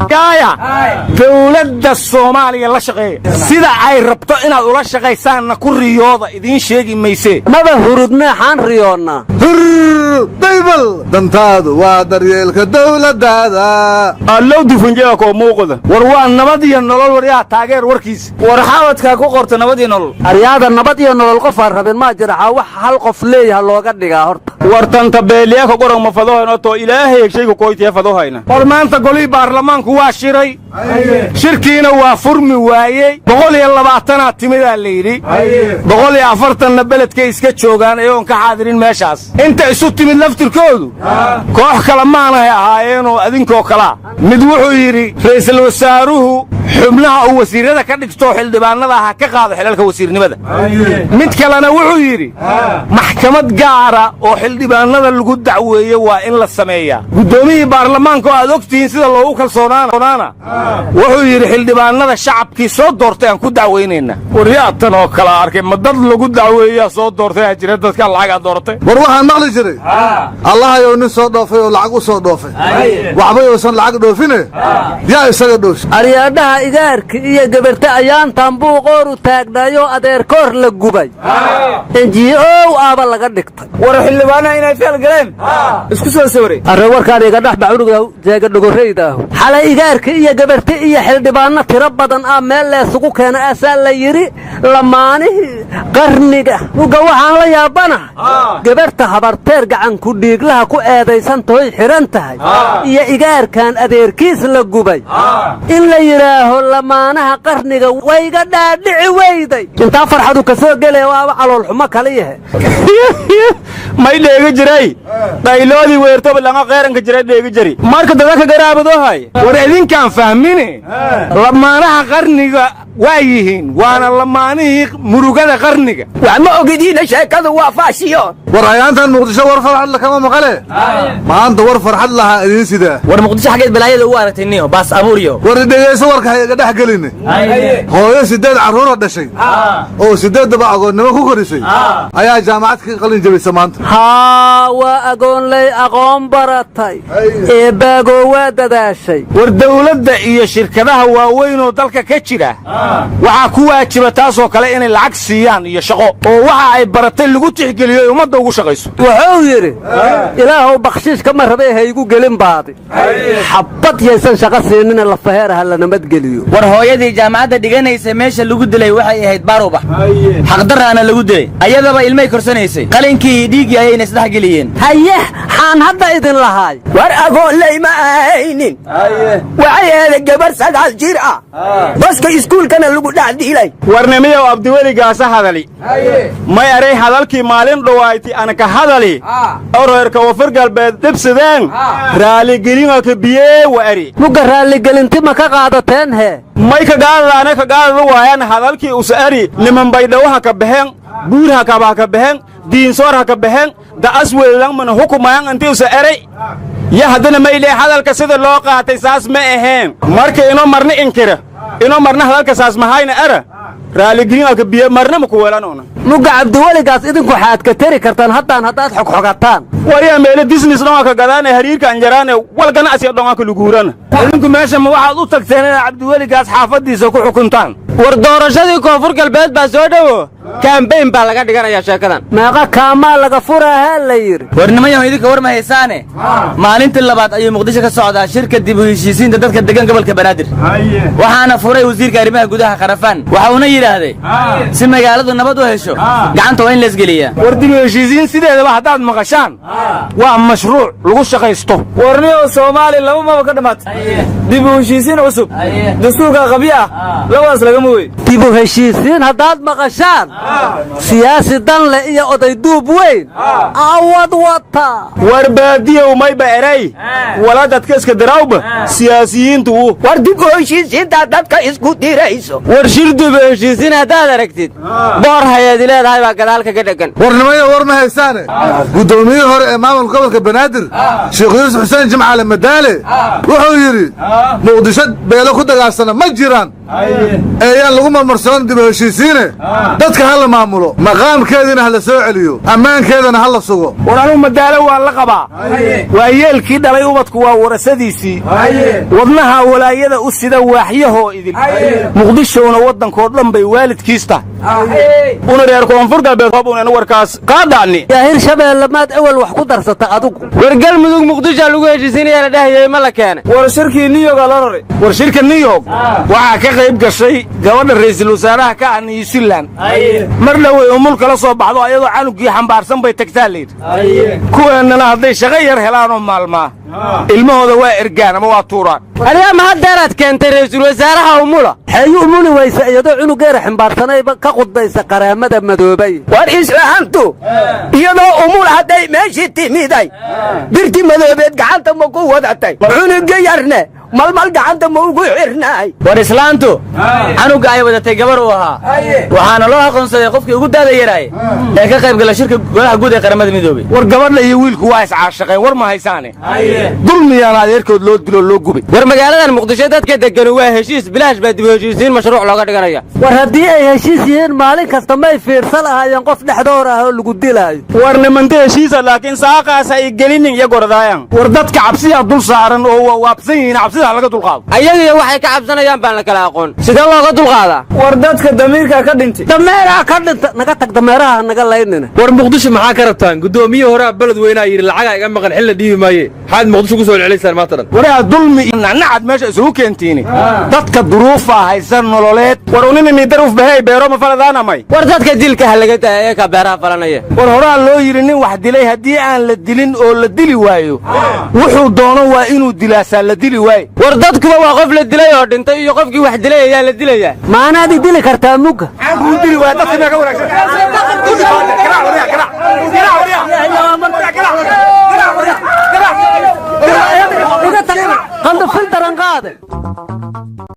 Gaaya, dowladda Soomaaliya la shaqeeya. Sida ay rabto inaad ula shaqaysaanna ku riyooda, idiin sheegi maysee. Maba hurudneexaan riyoonnaa. Daybal, dantaadu waa daryeelka dawladdaada. Allow dufunjeega koo muuqda. War waa nabad iyo nolol. Waryaa, taageer warkiisa. War xawadkaa ku qorta nabad iyo nolol. Aryaada, nabad iyo nolol qofaan rabin maa jira. Wax hal qof leeyaha looga dhigaa horta. War tanta beeliya ka qoran ma fadohayno, too Ilaahay hegshayga koytiya fadohayna. War maanta golihii baarlamaanku waa shiray, shirkiina waa furmi waayey. 120-aa timidaa la yidhi, 140-na beledkay iska joogaan iyagoon ka xaadirin meeshaas. Inta isu timid laftirkoodu koox kale maanahay ahaayeenoo adinkoo kalaa. Mid wuxuu yidhi ra'iisul wasaaruhu xubnaha uu wasiirrada ka dhigto xildhibaannada ha ka qaado xilalka wasiirnimada. Mid kalena wuxuu yidhi maxkamad gaara oo xildhibaannada lagu dacweeye waa in la sameeyaa. Guddoomiyihii baarlamaanka oo aad og tihiin sida loogu kalsoonaana wuxuu yidhi xildhibaannada shacabkii soo doortay aan ku dacwaynaynaa. Waryaa, tan oo kala arkay ma dad lagu dacweeyaa soo doortay aa jira? Dadkaa lacagaa dooratay. War waxaan maqli jiray, Allahayow, nin soo dhoofay oo lacag u soo dhoofay waxba yousan lacag dhoofine, yaa isaga dhoofi. Aryaadhaha, igaarka iyo gabarta ayaantan buuqooru taagnaayoo adeerkoor la gubay NGO aaba laga dhigtay. War xildhibaanaha inay feel galeen isku soo sawiray. Arre, warkaan iga dhex bacunuga jeega dhogorrayda ahu. Xalay igaarka iyo gabarta iyo xildhibaanno tiro badan ah meel leesugu keena aasaa la yidhi lamaanihii qarniga. Uga waxaan la yaabanahay gabarta habarteer gacanku dhiiglaha ku eedaysan tahoy xidhan tahay iyo igaarkan adeerkiis la gubay in la yidhaaho lamaanaha qarniga wayga dhaadhici weyday. Intaa farxadu ka soo gelaya waaba caloolxumo kala yahe. May dheegi jiray qayloodii weertoba langa qeeranka jiray dheegi jiri marka dadaka garaabadohay. War idinkaan fahmine, lamaanaha qarniga waa yihiin, waana lamaanihii murugada qarniga. Wax ma ogidiina, sheekadu waa faashiyo. War ayaantan Muqdisho war farxad la kama maqale, maanta war farxad lahaa idiin sidaa. War Muqdisho xaggeed balaayada ugu aragtay niyo baas abuuryo? War dhegayso, warka ha iga dhex geline. Hooyo siddeed carruura dhashay oo siddeeddaba agoonnimo ku korisay ayaa jaamacad ka qalin jabisa maanta. Haa, waa agoonley aqoon baratay, eebbaagoo waa dadaashay. War dawladda iyo shirkadaha waaweyn oo dalka ka jira waxaa ku waajiba taasoo kale inay lacag siiyaan iyo shaqo, oo waxa ay baratay lagu tixgeliyo ay ummadda ugu shaqayso. Wuxuu yidhi, Ilaahow, bakhshiish kama rabee ha igu gelin baadi. Xabbad yaysan shaqo siinina, lafaheer ha la nabadgeliyo. War hooyadii jaamacadda dhiganaysay meesha lagu dilay waxay ahayd Baarubax, xaqdarraana lagu dilay. Ayadaba ilmay korsanaysay, qalinkii iyo dhiiggii ayayna isdhex geliyeen. Haye, xaan hadda idin lahaay. War agoonley ma ahaynin, waxay ahaday gabar 9 jir ah, baska iskuulkana lagu dhex dilay. Warnimiyow, Abdiweligaasa hadali may aray hadalkii maalin dhowayti anka hadali oo reerka Wafir Galbeed dhibsideen raaligelinga ka biyee wa eri. Mugga raalligelinti ma ka qaadateen hee? May kagaadadaana kagaadada waayaan hadalkii usa eri. Niman Baydhawo ha ka baxeen, Buur ha kaba ha ka baxeen, Diinsoor ha ka baxeen, da'as weelan mana hukumayaan intii usa eray yo. Haddana mayle hadalka sida loo qaatay saas ma aheen. Marka inoo marna inkira, inoo marna hadalka saas mahayna era, raaligelinga ka biye marna ma ku weelanoona. Mugga Cabdiweligaas idinku xaad ka teri kartaan haddaan haddaad xogxogataan. Waryaa, meele disnis dhonga ka gadaane, hariirka anjaraane, wal ganacsiga dhonga ka luguurana. Idinku meesha ma waxaad u tagteen inaad Cabdiweligaas xaafaddiisa ku xukuntaan? War doorashadii Koonfur Galbeed baa soo dhowo, kambayn baa laga dhiganayaa sheekadan. Meeqa kaamaa laga furaahaa la yidhi? War nimanyahu, idinka war ma haysaane, maalintii labaad ayuu Muqdisho ka socdaa shirka dib u heshiisiinta dadka degan gobolka Banaadir. Waxaana furay wasiirka arrimaha gudaha Kharafaan. Waxa uuna yidhaahday si magaaladu nabad u hesho gacanta waa in laisgeliyaa. War dib u heshiisiin sideedaba haddaad maqashaan waa mashruuc lagu shaqaysto. Warniyow, Soomaali laba maba ka dhammaatay: dib u heshiisiin cusub, dastuurka qabyo ah, labadaas lagama wey. Dib u heshiisiin haddaad maqashaan, siyaasi danle iyo oday duub weyn awad wata. War baadiyow, mayba eray wala dadka iska darawba siyaasiyiintu u. War dib u heshiisiintaa dadka isku dirayso. War shir dib u heshiisiin haddaad aragtid, boor hayaadi leedahay baa gadaal kaga dheggan. War nimayo, war ma haysaane, guddoomiyihii hore ee maamulka gobolka Banaadir, Sheekh Yuusuf Xuseen Jimcaale Madaale, wuxuu yidhi Muqdisho beelo ku dagaalsana ma jiraan, eeyaan lagu marmarsoon dib u heshiisiine dadka. Ha la maamulo, maqaamkeediina ha la soo celiyo, ammaankeedana ha la sugo. War anuu madaalo waa la qabaa. Waa yeelkii dhalay ubadku, waa warasadiisii, wadnaha walaayada u sida waaxyahoo idil. Muqdishowna waddankoo dhan bay waalidkiis tahay. Una reer Koonfur Galbeed hob un warkaas qaadaani. Yaa Hirshabeelle, maad awal wax ku darsata adigu? War Galmudug Muqdishoa lagu heshiisinaya la dhahayay, ma la keenay? War shirkii New York loo raray. War shirka New York waxaa ka qayb gashay gabadha ra'iisul wasaaraha ka ah New Zealand. Mar dhowey umul kala soo baxdo, ayadoo canugii xambaarsan bay tagtaa layidhi. Kuweennana hadday shaqo yar helaanoo maalmaa, ilmahooda waa ergaan ama waa tuuraan. Adigaa ma haddeeraad keentay ra'iisul wasaaraha umula? Xeeyu umuli waysa iyadoo cunugeera ximbaarsanayba ka qudbaysa Qaraamada Madoobay? War islaantu iyadoo umul hadday meeshii timiday, birti madoobeed gacanta ma ku wadatay? Cunuga yarne malmal gacanta ma ugu xirnaay? War islaantu canuga ay wadatay gabar uu ahaa, waxaana loo aqoonsaday qofkii ugu daada yaraay ee ka qayb gala shirka Golaha Guud ee Qaramada Midoobey. War gabadha iyo wiilku waa iscaashaqeen, war ma haysaane? Dulmiyaana adeerkood loo diloo loo gubay. War magaaladan Muqdisho dadka deganu waa heshiis, bilaash baa dib u heshiisiin mashruuc looga dhiganaya. War haddii ay heshiis yihiin, maalin kasta may fiirsan lahaayeen qof dhexdoor ah oo lagu dilaayo? War nimanta heshiisa, laakiin saaqaas ay gelinin iyo gordaayan. War dadka cabsiyaa dul saaran oo waa waabsan yihiin, cabsidaa laga dulqaado. Ayagiyo waxay ka cabsanayaan baan la kala aqoon, sidee looga dulqaadaa? War dadka damiirka ka dhintay. Dameeraha ka dhinta, naga tag, dameeraha naga laynina. War Muqdisho maxaa ka rabtaan? Guddoomiye horaa beled weynaa yidhi lacagaa iga maqan, xilna dhiibi maaye. Maxaad Muqdisho ku soo celcelaysaan maanta dhan? Waraa dulmi iyo nacnacad meesha isugu keentiini, dadka duruufaa haysa nololeed. War uninini daruuf bahey beero ma faladaanamay. War dadka dilka ha laga daaya ee ka beeraha falanaya. War horaa loo yidhi nin wax dilay haddii aan la dilin oo la dili waayo, wuxuu doono waa inuu dilaasaa la dili waaye. War dadkuba waa qof la dilay oo dhintay iyo qofkii wax dilay ayaa la dilayaa. Maanaad i dili kartaa mugga? Wuu dili waaya dadka miyaa ka wanaagsan? Garaac, waryaa, garaac. Garaac, waryaa. Garaac, garaac, waryaa. Garaac, waryaa. Iga tag, qandafil daran qaade.